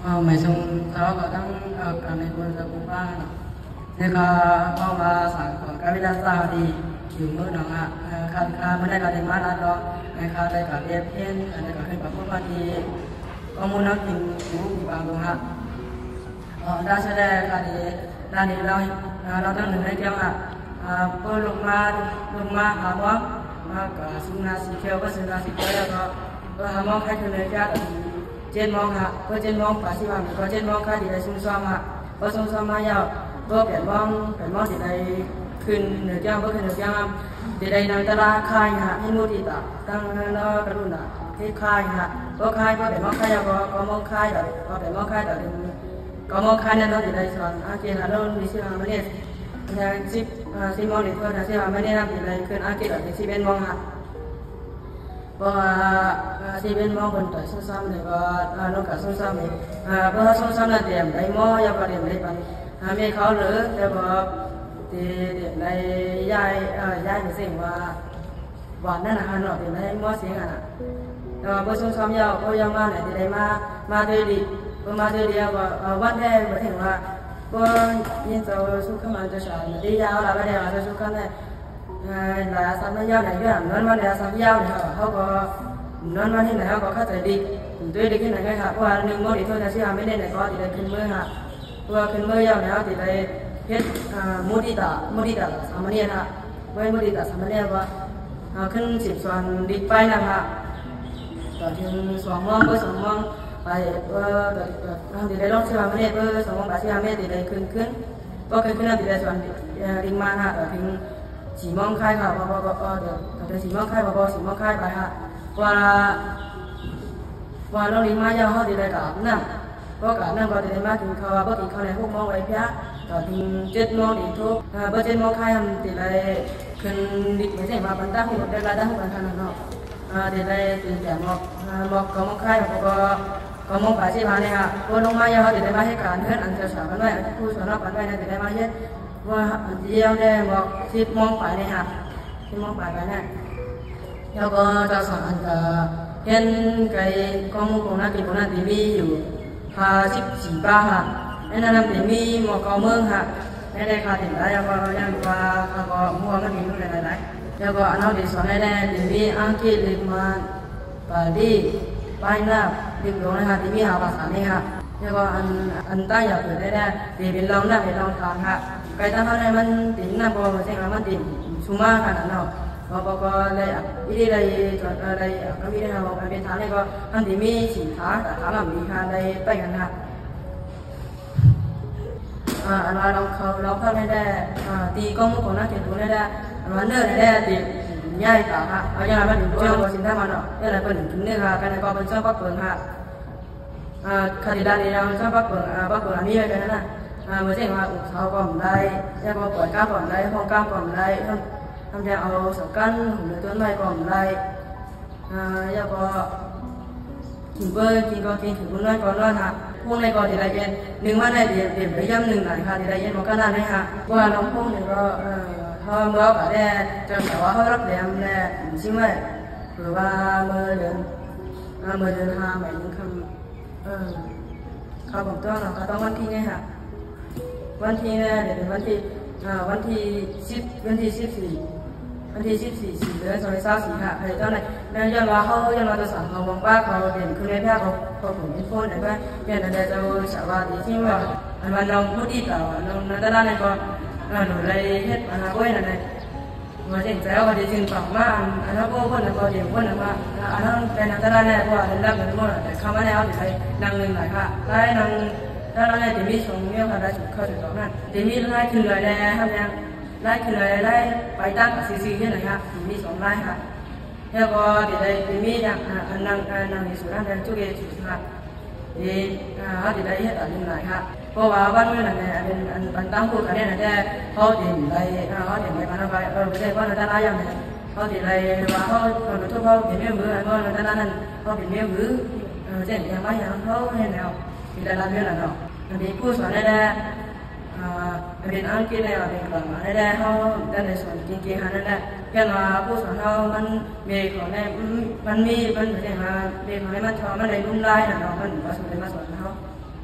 ເອົາ ໝາຍເຖິງເຂົາກໍຕັ້ງ ເອີ ການໃນບຸນສະກຸບາເນາະ ແລ້ວກໍເວົ້າວ່າສາງຂອງກາເວລາສາດີຢູ່ເມືອງໜອງອະ ເອີ ຄັນ ເອີ ມື້ໃດກໍໄດ້ມາລາດເນາະ ໃຫ້ຂ້າໄດ້ການລຽບຮຽນ ແລ້ວກໍຂຶ້ນປະພົບມາທີ່ຂໍ້ມູນເນາະ ກິນຢູ່ທີ່ບາງໂລຫະ ເອີ ດາຊະແດກາດີ ດານີລາວ ເອີ ລາວຕັ້ງໜຶ່ງໃນແກ້ວອະ ເອີ ເປີດລົງມາ ລົງມາຫາໝໍ ມາກະຊຸມນາສີຂຽວ ກໍຊຸມນາສີຂຽວ ແລ້ວກໍ ເອີ ຫາໝໍໄຂ້ຄືເນີຍກະ ເຈັດໂມງຫາ ເພິ່ນເຈັດໂມງປາຍສິບຫ້າ ກໍເຈັດໂມງຄ່າທີ່ໄດ້ຊຸມຊ້ອມຫາ ພໍຊຸມຊ້ອມມາແລ້ວ ກໍແປດໂມງ ແປດໂມງທີ່ໄດ້ຂຶ້ນເໜືອແກ້ວ ບໍ່ຂຶ້ນເໜືອແກ້ວ ທີ່ໄດ້ນັ່ງຕະລາງຄ້າຍຫາ ມີມຸດອີຕາ ຕັ້ງເນາະກະລຸນາ ທີ່ຄ້າຍຫາ ກໍຄ້າຍ ກໍແປດໂມງຄ້າຍ ກໍ ກໍໂມງຄ້າຍ ກໍແປດໂມງຄ້າຍ ກໍເກົ້າໂມງຄ້າຍນັ້ນ ເຮົາທີ່ໄດ້ສອນອາເກນ ອາໂລນ ວິຊິວາມະເນດ ແລະ ສິບ ເອີ ສິບໂມງນີ້ ເພິ່ນ ວິຊິວາມະເນດ ທີ່ໄດ້ຂຶ້ນອາເກນ ກໍເປັນສິບເອັດໂມງຫາ ເພາະວ່າ ເອີ ສິບເອັດໂມງເພິ່ນໄປຊຸມຊ້ອມນີ້ ກໍ ເອີ ລົງການຊຸມຊ້ອມນີ້ ເອີ ເພາະວ່າຊຸມຊ້ອມນັ້ນຕຽມໄດ້ໝໍ ແລ້ວກໍຕຽມໄດ້ປັນ ເອີ ແມ່ເຂົາເລີຍ ແລ້ວກໍທີ່ໄດ້ຍ້າຍ ເອີ ຍ້າຍໄປເສັງວ່າ ວັນນັ້ນນະ ເຮົາເນາະ ຕຽມໄດ້ໝໍເສັງຫັ້ນນະ ແຕ່ວ່າເພິ່ນຊຸມຊ້ອມແລ້ວ ເພິ່ນຍັງມາ ແລ້ວທີ່ໄດ້ມາ ມາໂດຍດີ ເພິ່ນມາໂດຍດີ ແລ້ວກໍ ເອີ ວັນແທ້ ໝາຍເຖິງວ່າ ເພິ່ນຍິນເຈົ້າສຸກຄະມັນເຈົ້າຊາ ທີ່ຍາວລະ ບັດນີ້ວ່າເຈົ້າສຸກຄະມັນ ເອີ ລະສັບຍາວໃນເລື່ອງນອນວັນລະສັບຍາວນີ້ ເຮົາກໍນອນວັນທີ່ໃດເຮົາກໍເຂົ້າໃຈດີ ໂດຍດີທີ່ໃດກໍຫາ ເພາະວ່າໜຶ່ງໂມງນີ້ເພິ່ນກະຊິຫາແມ່ນໄດ້ກໍທີ່ໄດ້ຂຶ້ນເມືອຫາ ເພາະວ່າຂຶ້ນເມືອແລ້ວນີ້ເຮົາຊິໄດ້ເຮັດ ເອີ ມຸທິຕາ ມຸທິຕາສາມະເນນຫາ ເວີຍມຸທິຕາສາມະເນນວ່າ ເຮົາຂຶ້ນສິບສອນດິກໄຟນຳຫາ ຕອນເຖິງສອງໂມງ ເບີສອງໂມງໄປ ເອີ ເຮົາຊິໄດ້ລົງສິບຫ້າເມດ ເບີສອງໂມງໄປສິບຫ້າເມດ ຊິໄດ້ຂຶ້ນ ຂຶ້ນ ພໍຂຶ້ນ ຂຶ້ນເຮົາຊິໄດ້ສອນ ເອີ ດິກມາຫາ ເອີ ເຖິງສີ່ໂມງຄາຍຫາ ພໍ ພໍ ພໍ ພໍ ເອີ ເຖິງສີ່ໂມງຄາຍ ພໍ ພໍສີ່ໂມງຄາຍໄປຫາ ກວ່າ ກວ່າລົງດິກມາແລ້ວ ເຮົາຊິໄດ້ກາບນ້ຳ ພໍກາບນ້ຳກໍຊິໄດ້ມາກິນເຂົ້າ ພໍກິນເຂົ້າແລ້ວຫົກໂມງໄວພຽ ກໍເຖິງເຈັດໂມງອີກທຸກ ເອີ ພໍເຈັດໂມງຄາຍ ເຮົາຊິໄດ້ຂຶ້ນດິກ ໝາຍເຖິງວ່າບັນດາຮູບ ໄດ້ບັນດາຮູບກັນເນາະ ເອີ ຊິໄດ້ຕື່ນແຕ່ໝອກ ເອີ ໝອກເກົ້າໂມງຄາຍ ແລ້ວກໍ ກໍມອງໄປທີ່ວ່ານີ້ຫະ ເພິ່ນລົງມາແລ້ວ ເຮົາຊິໄດ້ມາເຮັດການເຮືອນອັນເຈົ້າສາວເພິ່ນໄວ້ ອັນຜູ້ສອນເຮົາປັນໄວ້ນັ້ນ ຊິໄດ້ມາເຮັດ ວ່າອັນດຽວແດ່ ບໍ່ ສິບໂມງປາຍນີ້ຫະ ສິບໂມງປາຍໄປແລ້ວ ແລ້ວກໍເຈົ້າສາວອັນກະເຫັນໄກຂອງໝູ່ຂອງນາກິນຂອງນັ້ນ ທີ່ມີຢູ່ຫ້າສິບສີ່ປາຫະ ໃນນັ້ນນຳທີ່ມີໝໍເກົ້າເມືອງຫະ ໃນໄດ້ຄ່າເຕັມໄດ້ ແລ້ວກໍຍັງວ່າເຂົາກໍບໍ່ວ່າມັນມີຢູ່ຫຼາຍໆ ແລ້ວກໍອັນເຮົາໄດ້ສອນໃຫ້ແດ່ ທີ່ມີອັງກິດ ເລກມານ ປາລີ ປາຍນາບ ເລກຫຼວງນະຫະ ທີ່ມີຫ້າພາສານີ້ຫະ ແລ້ວກໍອັນ ອັນຕາຢາເປີດໄດ້ແດ່ ທີ່ເປັນລອງໜ້າເປັນລອງທາງຫະ ໄກຕາເຮົາໄດ້ມັນເຕັມນ້ຳ ເພາະວ່າມັນເສັງວ່າມັນເຕັມສຸມາຂະໜາດເນາະ ເພາະ ເພາະກໍໄດ້ ອີ່ໄດ້ ໄດ້ ກໍມີໄດ້ເຮົາໄປເປັນທາງນີ້ກໍ ມັນຊິມີສິນຄ້າ ຕະຫຼາດລຳດີຫາໄດ້ໄປກັນຫະ ອາ ອັນວ່າລອງເຂົ້າລອງເຂົ້າແດ່ໆ ອາ ຕີກ້ອງມຸກຂອງນາງເກດໂຕແດ່ໆ ອັນວ່າເນີແດ່ໆ ຕີໃຫຍ່ຕາຫະ ເອົາຢ່າງນັ້ນມັນເປັນເລື່ອງບໍ່ສິນທຳມະເນາະ ຢ່າງນັ້ນເພິ່ນກິນເນື້ອຫາ ກັນກໍເພິ່ນຊ່ອງປັກເປິງຫະ ອາ ຄະດີດານີ້ເຮົາຊ່ອງປັກເປິງ ອາ ປັກເປິງອັນນີ້ໄວ້ກັນນະ ອາ ເມື່ອເຊັ່ນວ່າອຸກເສົາກໍບໍ່ໄດ້ ແລ້ວກໍປ່ອຍກ້າມກໍບໍ່ໄດ້ ຫ້ອງກ້າມກໍບໍ່ໄດ້ ທຳ ທຳແຕ່ເອົາສຳກັນຫຸມເຫຼືອຕົ້ນໄມ້ກໍບໍ່ໄດ້ ອາ ແລ້ວກໍກິນເບີ ກິນກໍກິນ ຖືບຸນນອນກໍນອນຫະ ພວກໃດກໍທີ່ລະອຽດ ໜຶ່ງວັນໃຫ້ເຕັມ ເຕັມໄປຢ່າມໜຶ່ງຫຼາຍຄ່ະ ທີ່ລະອຽດບໍ່ຂະໜາດໃດຫະ ເພາະວ່າລອງພວກໜຶ່ງກໍ ເອີ ເຮົາເມື່ອກໍແດ່ ຈະວ່າເຮົາຮັບແຫຼມແລະຊິມໄວ້ ຫຼືວ່າເມື່ອເດືອນ ອາ ເມື່ອເດືອນຫ້າ ໄໝໜຶ່ງຄຳ ເອີ ເຂົາບອກຕ້ອງເນາະ ເຂົາຕ້ອງວັນທີໄງຫະ ວັນທີແນ່ ດຽວເປັນວັນທີ ອາ ວັນທີສິບ ວັນທີສິບສີ່ ວັນທີສິບສີ່ ສີ່ເດືອນ ສອງພັນຊາວສີ່ຫະ ໃຫ້ຕອນນັ້ນ ແມ່ນຍ້ອນວ່າເຮົາ ຍ້ອນວ່າຕົວສານເຮົາຫວັງວ່າເຂົາເປັນຄືແມ່ນແທ້ ເຂົາ ເຂົາເປັນຄົນໃດວ່າ ແມ່ນອັນໃດເຈົ້າສາວາດີທີ່ວ່າ ອັນວ່ານ້ອງຜູ້ຕິດຕາມ ນ້ອງນາຕາລານີ້ກໍ ອາ ໜູໄດ້ເຮັດ ອັນນັ້ນໂອ້ຍ ນັ້ນແຫຼະ ວ່າຈັ່ງໃດວ່າໄດ້ຈຶ່ງປາກມາ ອັນ ອັນເຮົາບໍ່ຄົນລະກໍເດວຄົນລະວ່າ ອັນເຮົາໄດ້ນັ່ງຕະຫຼາດແດ່ ເພາະວ່າເປັນລັກເປັນໝົດ ແຕ່ເຂົ້າມາແລ້ວເຮົາຊິໄດ້ນັ່ງໜຶ່ງຫຼາຍພະ ຫຼາຍນັ່ງຕະຫຼາດແດ່ ຈະມີຊ່ວງມີໂອກາດໄດ້ຂຶ້ນເຂົ້າໄປຕອກນັ້ນ ຈະມີຫຼາຍຂຶ້ນເລື້ອຍແດ່ ຮັບຍັງຫຼາຍຂຶ້ນເລື້ອຍ ຫຼາຍໄປຕາມຊື່ໆ ເຮັດໜ້ອຍຮະ ຈະມີຊ່ວງຫຼາຍຮະ ແລ້ວກໍຈະໄດ້ ຈະມີຢ່າງ ອັນ ອັນນັ່ງ ອັນນັ່ງຢູ່ສູນນັ້ນ ແຕ່ຈຸເອຈຸຮະ ທີ່ ເຮົາຊິໄດ້ເຮັດອັນນີ້ຫຼາຍຮະ ເພາະວ່າວັນມື້ນັ້ນແຫຼະ ອັນ ອັນ ອັນຕັ້ງຜູ້ກັນແນ່ແຕ່ ເຮົາຊິໄດ້ ເຮົາຊິໄດ້ມານຳໄປ ເອີ ບໍ່ໃຊ່ວ່າອັນຕະລາຍຢ່າງໃດ ເຮົາຊິໄດ້ວ່າເຮົາ ເຮົາທຸກເຮົາເປັນແມ່ມື ອັນວ່າອັນຕະລາຍນັ້ນ ເຮົາເປັນແມ່ມື ເອີ ແຈ້ງແຕ່ງມາຫຍັງເຮົາເຮັດແລ້ວ ຊິໄດ້ຮັບເງິນລະເນາະ ອັນນີ້ຜູ້ສອນແນ່ ອາ ເປັນອັງກິດແດ່ ເປັນພາສາແດ່ ເຮົາໄດ້ສອນເກັ່ງໆ ຫັ້ນແຫຼະ ແຕ່ວ່າຜູ້ສອນເຮົາມັນ ແມ່ເຂົາແນ່ ມັນມີ ມັນເປັນຫຍັງວ່າ ແມ່ເຂົາແນ່ມັນເທົ່າ ມັນໄດ້ລຸມຫຼາຍນະເນາະ ມັນບໍ່ສົນໃຈມາສອນເຮົາ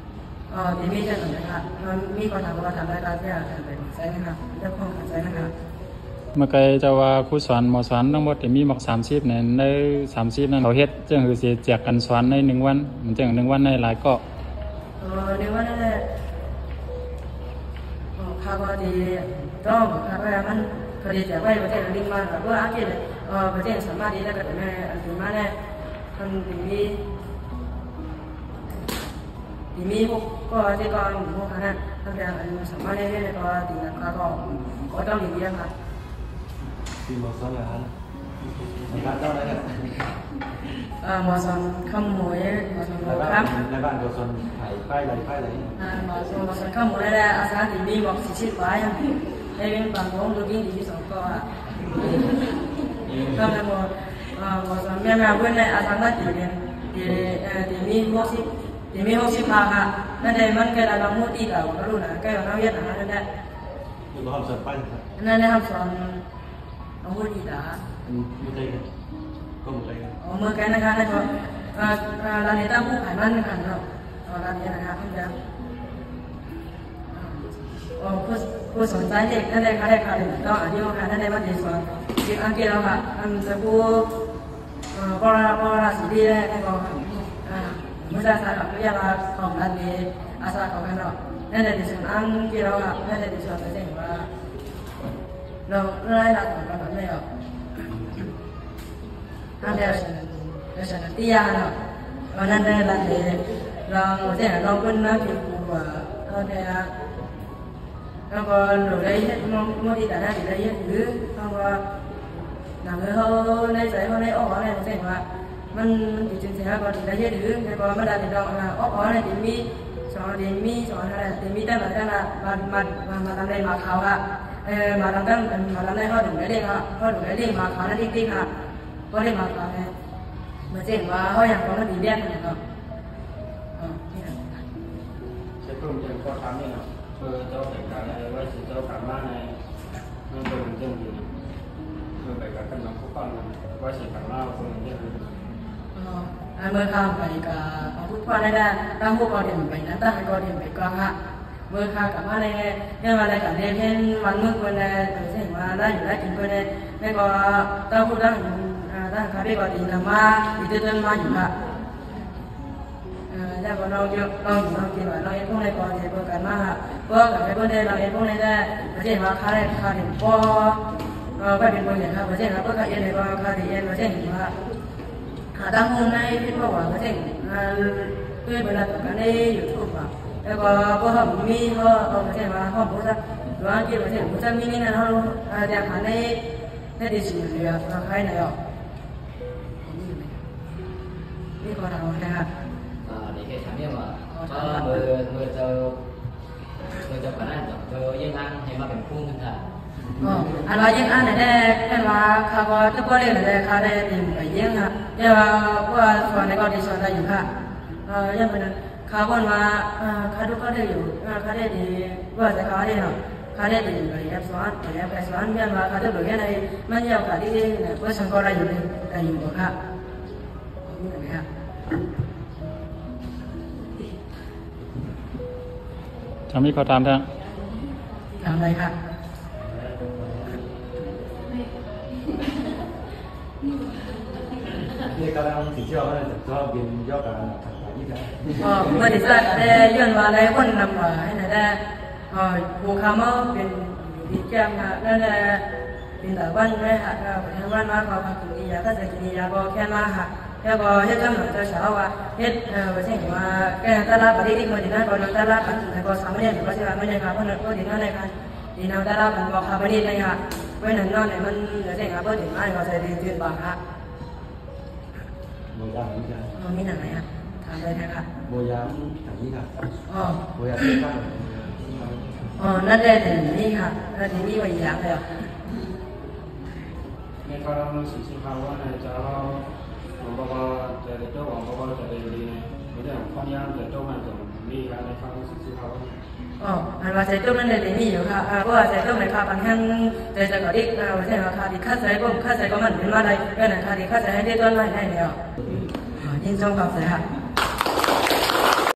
ເອີ ທີ່ມີຈັກອັນນະຄະ ມັນມີຄຳຖາມກໍຖາມໄດ້ ຕາມທີ່ອາຈານໄປໃຊ້ນະຄະ ເຈົ້າຂອງການໃຊ້ນະຄະ. ເມື່ອໄກເຈົ້າວ່າຄູສອນ ໝໍສອນທັງໝົດທີ່ມີໝົດສາມສິບ ໃນ ໃນສາມສິບນັ້ນ ເຂົາເຮັດຈັ່ງຄືຊິແຈກກັນສອນໃນໜຶ່ງວັນ ມັນຈັ່ງໜຶ່ງວັນໃນຫຼາຍກໍ ເອີ ໜຶ່ງວັນນັ້ນແຫຼະ ເອີ ຄາດວ່າຊິຕ້ອງ ຄາດວ່າມັນ ເຂົາຊິແຈກໄວ້ປະເທດອັງກິດມາ ເພາະວ່າອັງກິດ ເອີ ປະເທດສາມາດທີ່ຈະກະຕຸ້ນໃຫ້ອັນນີ້ມາແດ່ ມັນຊິມີ ທີ່ມີຫົກ ກໍທີ່ກໍມີຫົກຫັ້ນນະ ຕັ້ງແຕ່ອັນສາມາດໄດ້ຮຽນ ແລ້ວກໍຕີນະຄະ ກໍ ກໍຕ້ອງໄດ້ຮຽນນະ ທີ່ໝໍສອນນະ ເອີ ໝໍສອນຄຳໝວຍ ໝໍສອນຄຳ ໃນບ້ານກໍສອນໃຜ ປ້າຍໃດ ປ້າຍໃດ ອ່າ ໝໍສອນ ໝໍສອນຄຳໝວຍແຫຼະ ອາສາທີ່ມີໝວກສີຊິບປາຍ ໃນເວັງປາກໂຂງ ລູກຍິງທີ່ມີສອງກໍ ຄຳໝວຍ ເອີ ໝໍສອນແມ່ນວ່າເພິ່ນໄດ້ອາສາມາດຕີເປັນ ທີ່ ເອີ ທີ່ມີຫົກສິບ ທີ່ມີຫົກສິບພາກ ນັ້ນແຫຼະ ມັນກໍລະດັບມຸຕິຕາ ບໍ່ຮູ້ນະ ໃກ້ວ່າເຮົາເຮັດອາຫານນັ້ນແຫຼະ ຢູ່ຫ້ອງສອນໄປ ນັ້ນແຫຼະ ຫ້ອງສອນ ອາວຸດອີດາ ອືມ ຢູ່ໃກ້ກັນ ກໍບໍ່ໄກກັນ ເອີ ເມືອງໄກນະຄະ ນັ້ນກໍ ເອີ ເອີ ລາວນີ້ຕາມຜູ້ຂາຍມັນນະຄະເນາະ ເອີ ລາວນີ້ນະຄະ ເພິ່ນຈະ ເອີ ຜູ້ ຜູ້ສົນໃຈເຮັດນັ້ນໄດ້ ກໍໄດ້ຄະ ຕ້ອງອາຍຸຄະ ນັ້ນໄດ້ມາຕິດສອນ ເຮັດອັງກິດແລ້ວຄະ ອັນສະຄູ ເອີ ບໍ່ລາ ບໍ່ລາຊິດີແລ້ວກໍ ເອີ ມື້ຈາກສາ ອະນຸຍາດວ່າຂອງລັດນີ້ ອາສາເຂົ້າກັນເນາະ ນັ້ນແຫຼະ ທີ່ສອນອັງກິດແລ້ວຄະ ນັ້ນແຫຼະ ທີ່ສອນໄປແຈ້ງວ່າ ລາຍລາຍຮັບຂອງກຳລັງແລ້ວ ອັນແລ້ວ ແລ້ວສະນັ້ນຕິຍາເນາະ ເອີ ນັ້ນແຫຼະ ລາຍລາຍ ລອງແຈ້ງ ລອງເພິ່ນມາເກັບກູ້ວ່າ ເອີ ແທ້ ແລ້ວກໍໂດຍໄດ້ເຮັດ ໂມ ໂມຕິຕານະ ໄດ້ເຮັດ ຫຼື ເຮົາວ່າ ໜັງເຮົາ ໃນໃຈເຮົາ ໃນອອກເຮົາ ໃນ ແຕ່ງວ່າ ມັນ ມັນຊິເປັນຈັ່ງຊີ້ ເຮົາກໍໄດ້ເຮັດ ຫຼື ແຕ່ກໍມັນໄດ້ດອກ ອອກເຮົາ ໄດ້ມີ ສອງ ໄດ້ມີ ສອງ ໄດ້ມີ ແຕ່ລະ ແຕ່ລະ ມາ ມາ ມາ ມາຕາມໄດ້ມາຂາວ ເອີ ມາຕາມ ມາຕາມໄດ້ ເຮົາຕ້ອງໄດ້ເລີຍ ເຮົາຕ້ອງໄດ້ເລີຍ ມາຂາວ ນັ້ນຕິດໆ ບໍ່ໄດ້ມາຂາວ ມາແຈ້ງວ່າເຮົາຍັງບໍ່ທັນໄດ້ແບບນັ້ນເນາະ ເອີ ໃຊ້ເພີ່ມເຕີມຂໍ້ຖາມນີ້ເນາະ ເພື່ອເຈົ້າແບ່ງການໄວ້ຊິເຈົ້າການມາໃນ ມັນເປັນເລື່ອງດີ ເພື່ອໄປກັບກັນນຳຜູ້ຟັງ ວ່າຊິການມາເປັນເລື່ອງດີ ເອີ ອັນເມື່ອຂ້າມໄປກະຂອບຄຸນພໍ່ແດ່ ຕາມຜູ້ກໍໄດ້ໄປນະ ຕາມໃຫ້ກໍໄດ້ໄປກ່ອນ ເມື່ອຂ້າກັບມາແລ້ວ ຍ້ອນວ່າລາຍການເຮັດເຫັນວັນມື້ເພິ່ນແດ່ ເຊິ່ງວ່າລາຍຢູ່ລາຍກິນເພິ່ນແດ່ ແລ້ວກໍຕາງຜູ້ຕັ້ງ ເອີ ຕັ້ງຄາເຟກໍດີນຳມາ ດີເຕີນມາຢູ່ ເອີ ແລ້ວກໍນ້ອງຢູ່ ນ້ອງຢູ່ ນ້ອງກິນວ່ານ້ອງເຮັດພວກໃດກໍເຮັດເບິ່ງກັນມາ ເພາະວ່າກັນໄປເບິ່ງໄດ້ ນ້ອງເຮັດພວກໃດແດ່ ປະເທດວ່າຄາໄດ້ ຄາໄດ້ບໍ່ ເອີ ໄປເປັນເບິ່ງຫຍັງ ປະເທດວ່າເພິ່ນຄາເຮັດໄດ້ບໍ່ ຄາໄດ້ເຮັດ ປະເທດວ່າ ຫາຕາມຮູ້ໃນເຟສບຸກວ່າ ປະເທດ ເອີ ເຄີຍເວລາຕົກກັນໃນຢູທູບວ່າ ແລ້ວກໍພວກເຮົາມີ ເຮົາ ເຮົາປະເທດວ່າເຮົາບໍ່ຈັກ ຫຼືວ່າອັງກິດປະເທດບໍ່ຈັກ ມີໃນນັ້ນເຮົາ ເອີ ຈະຫາໃນ ໃນທີ່ສຸດເຫຼືອ ເອີ ໃຄແນວ ນີ້ກໍຖາມວ່າ ອ່າ ເດັກເຮັດຖາມແມ່ນວ່າ ເມື່ອ ເມື່ອເຈົ້າ ເມື່ອເຈົ້າປານນັ້ນເຈົ້າ ເຈົ້າຢ້ຽງອ້າງໃຫ້ມາເປັນຄູຂຶ້ນທ່ານ ອໍ ອັນວ່າຢ້ຽງອ້າງນັ້ນແຫຼະ ແມ່ນວ່າຂ້າກໍຈະບໍ່ເລີຍແຫຼະ ຂ້າໄດ້ຕິມໄປຢ້ຽງນະ ແຕ່ວ່າພວກສອນໃດກໍທີ່ສອນໄດ້ຢູ່ຄ່ະ ເອີ ຢ່າງເພິ່ນນັ້ນ ຂ້າເບິ່ງວ່າ ເອີ ຂ້າດູຂ້າເດີຢູ່ ເອີ ຂ້າໄດ້ດີ ວ່າແຕ່ຂ້າເດ້ເນາະ ຂ້າໄດ້ດີໄປແອບສອນ ໄປແອບໄປສອນ ຍ້ອນວ່າຂ້າຈະເບິ່ງແນວໃດ ມັນຍາວກວ່າທີ່ເຫັນນະ ເປີເຊັນກໍໄດ້ຢູ່ ໄດ້ຢູ່ບໍ່ຄ່ະ ມີຫຍັງໄດ້ຄ່ະ ຖ້າມີຂໍ້ຖາມທາງ ຖາມໄດ້ຄ່ະ. ເອີ ບໍລິສັດ ແຕ່ຍ້ອນວ່າໄດ້ຄົນນຳວ່າໃຫ້ແດ່ ເອີ ຜູ້ຄຳເອົາເປັນ ເປັນແກ້ມນະ ແລ້ວແລະ ເປັນຕາວັນແລະ ຫາກວ່າປະທານວັນມາ ເຂົາພາກິນອີ່ຫຍັງ ກໍຈະກິນອີ່ຫຍັງ ບໍ່ແຄ່ນມາຫາ ແລ້ວກໍເຮັດຈຳນວນເຈົ້າສາວວ່າເຮັດ ເອີ ວ່າຈັ່ງວ່າແກ່ຕະຫຼາດປະດິດອີກມື້ໜຶ່ງນະ ກໍນຳຕະຫຼາດປັນ ແລ້ວກໍສາມະເນນ ກໍຊິວ່າມາເນນ ພາເພິ່ນ ເພິ່ນດີເນາະ ໃນການດີເນາະ ຕະຫຼາດປັນບໍ່ຄາບປະດິດໃນຫາ ເພາະນັ້ນເນາະ ໃນມັນ ວ່າຈັ່ງວ່າເພິ່ນດີມາ ກໍຈະໄດ້ຕື່ນບາງຫາ ບໍ່ຢາກ ບໍ່ຢາກ ເອີ ມີຫຍັງໃດຫາ ຖາມໄດ້ເດີຄ່ະ ບໍ່ຢາກ ຖາມນີ້ຄ່ະ ອໍ ບໍ່ຢາກ ອໍ ນັ້ນແຫຼະ ເປັນນີ້ຄ່ະ ແລ້ວທີ່ນີ້ວ່າອີ່ຫຍັງແລ້ວ ໃນຄາວໜັງສືຊິພາວະນະ ຈະເວົ້າ ຫວັງບໍ່ວ່າຈະໄດ້ໂຕ ຫວັງບໍ່ວ່າຈະໄດ້ດີ ບໍ່ໄດ້ຄວາມຍາມຈະໂຕໃຫ້ຕົນດີຄ່ະ ໃນຄາວໜັງສືຊິພາວະນະ ອໍ ອັນວ່າໃສ່ຕຸ້ມນັ້ນໄດ້ມີຢູ່ຄ່ະ ເອີ ເພາະວ່າໃສ່ຕຸ້ມໃນຄ່າບັນແຮງ ແຕ່ຈະກໍດີ ເອີ ວ່າແຕ່ວ່າຄ່າທີ່ຄັດໃສ່ບໍ່ຄັດໃສ່ກໍມັນເປັນມາໄດ້ ເອີ ນັ້ນຄ່າທີ່ຄັດໃສ່ໃຫ້ໄດ້ຕົວໜ້ອຍໄດ້ແລ້ວ ຍິນຊົມຂອບໃຈຄ່ະ.